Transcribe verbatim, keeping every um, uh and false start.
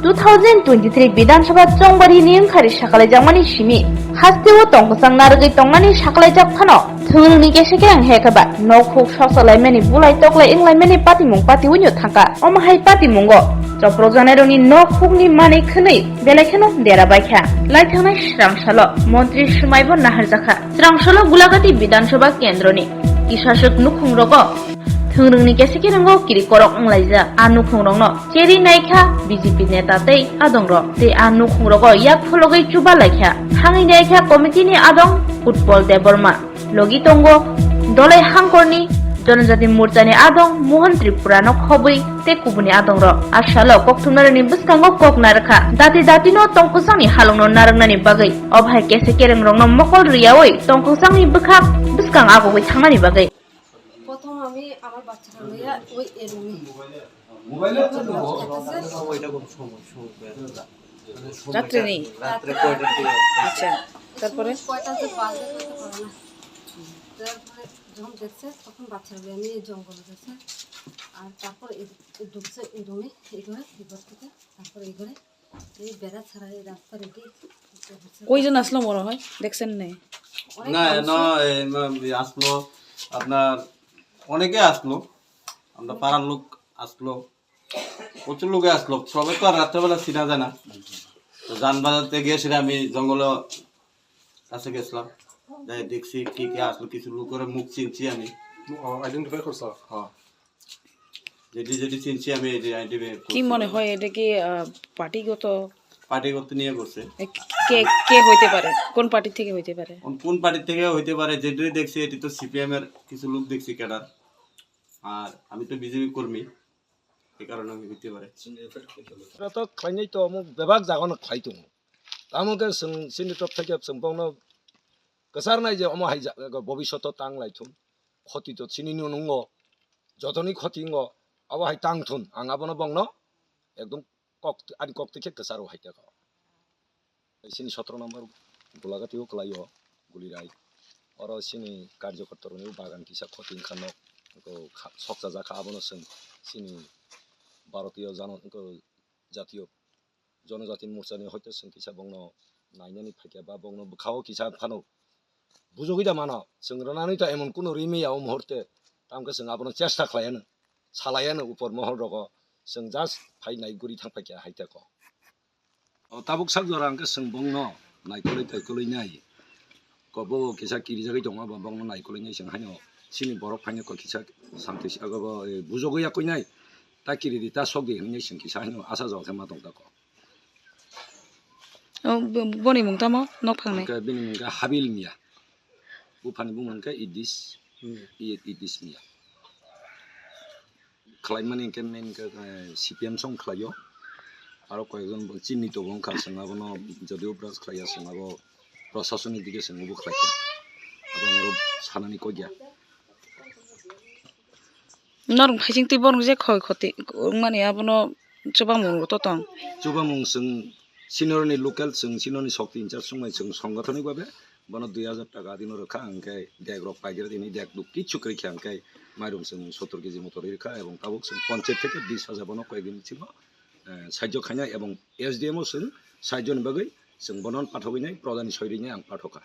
Two thousand twenty-three Bidhan Sabha chongbari ni wngkhari sakhlaijakmani simi hasteo tongkwchang narwgwi tongnani sakhlaijak phano thwngni kese kereng hekhe ba nok huk soksalaimani bulai toklai wnglaimani patimung patiwino thangkha. Omo hai patimungo chopropjanairokni nok hukni manwi khwnwi belai kheno dera baikha. Laithangnai srang salo montri swmaibo naharjakha. Srang salo Gulagati Bidhan Sabha kendroni kisaswk nukhungrogo thwngrwngni kese kerengo kiri korok wnglaijak. A nukhungrokno cheri naikha B J P neta tei adongrok. Tei a nukhungrogo yak phologwi chuba laikha. Thangwi naikha committee ni adong Utpol Debbarma. Logi tongo Dolai Hangkorni Jonojati Morchani adong Mohan Tripurano khobwi tei kubuni adongrok. A salo kokthumnarokni bwskango kok narwkha. Dati datino tongkwchangni halongno narwknani bagwi. Obo hai kese kerengrokno mokol riyawi tongkwchangni bwkhak bwskang agogwi thangnani bagwi. প্রথম আমি আমার বাচ্চাটা লইয়া ওই এরুমে মোবাইলে তো দেবো। রাত্রে নেই? রাত্রে কয়টার দিকে? আচ্ছা, তারপরে? সময় কয়টা যে বাজে বলতে পারো না। তারপরে যখন দেখছে, তখন বাচ্চাটা লইয়া আমি এই জঙ্গলে গেছে। আর তারপর এই, এই ঢুকছে এই রুমে, এই ঘরে, এই ঘর থেকে, তারপর এই ঘরে, এই বেড়া ছাড়া এই রাস্তা রেডি। কয়জন আসলো মনে হয়? দেখছেন নি? অনেক না, মানুষ। না, এই, মা-, এই আসলো, আপনার অনেকে আসলো, আমরা পাড়ার লোক আসলো, প্রচুর লোকে আসলো। সবাই তো আর রাত্রেবেলা চিনা যায় না। তো যান বাজাতে গিয়ে সেটা আমি জঙ্গলে কাছে গেছিলাম, যাই দেখছি কি কি আসলো, কিছু লোকের মুখ চিনছি আমি। আইডেন্টিফাই করছো? হ্যাঁ, যেটি যেটি চিনছি আমি এই যে আইডেন্টিফাই কি করছি। মনে হয় এটা কি, আহ, পার্টিগত? পার্টিগত নিয়ে করছে। এ, কে, কে হইতে পারে? কোন পার্টি থেকে হইতে পারে? কোন, কোন পার্টি থেকে হইতে পারে? যেটাই দেখছি, এটি তো সিপিএম এর কিছু লোক দেখছি ক্যাডার, আর আমি তো বিজেপি কর্মী, এই কারণে হইতে পারে। Era to khlainai to omo bebak jaga no khlai tongo. Tamo khe chwng chini top thai khe chwng bongno kwchar nai je omo hai jaga bobishoto tang lai thung. Khoti to chini no nungo. Jotoni khoti ngo. Abo hai tang thun. Ang abono bongno ekdom kok, ani kok twi khe kwcharo hai khe. Chini sotro number Gulagati o kwlaio, Gulirai. Oro chini karjokorta rokni bagan kisa khoti wngkha nok, wngkha kha-, sokchajak kha, abono chwng chini Bharatiyo jano-, wngkha jatiyo Jonojati Morchani hoito chwng kisa bongno nainani phaikha ba bongno bwkhao kisa phano bujogwi da mano. Chwng rwnani to emon kuno ri maya o muhurte, tamkhe chwng abono chesta khlaiano, salaiano upor mohol rogo, chwng just phai nai guri thang phaikha hai teko. O tabuk sak jora hwnkhe chwng bongno naikolwi taikolwi nai. Ko bo kisa kirijagwi tongma ba bongno naikolwi nai chwng haino chini borok phaino ko kisa santi si-, abo bo, eh, bujogwi yakwi nai. Ta kiridi ta sokdi hinwi chwng kisa haino asa jora khe ma tong tako. O bo-, boni mung tamo nok phangnai? Hwnkhe bini mung khe Habil Miya. Buphani bumung khe Idis, Miya. I-, Idis Miya. Khlaimani hwnkhe main khe, eh, C P M song khlaio. Aro koyekjon bo chini tongo wngkha, chwng abono jodio brush khlaiya, chwng abo proshasoni dige chwng obo khlaikha. Abo ang oro sanani kok ya. Norok phaising twi borok je khoi khoti wngmani abono chubamung to tong. Chubamung chwng sinorni local, chwng sinorni sokti in charge chwngmai chwng songothonwi babe bono dui hajar taka adino rwkha, hwnkhe dek rok paigre tini dek duk kichu kwrwi kha, hwnkhe mairum chwng sottor keji motor rwkha, ebong tabuk chwng ponchayat theke bis hajar bono koyekdin bisingo, eh, sahajyo khainai, ebong S D M o chwng sahajyoni bagwi chwng bono pathogwi nai, pradhan ni soi rwi nai ang pathokha.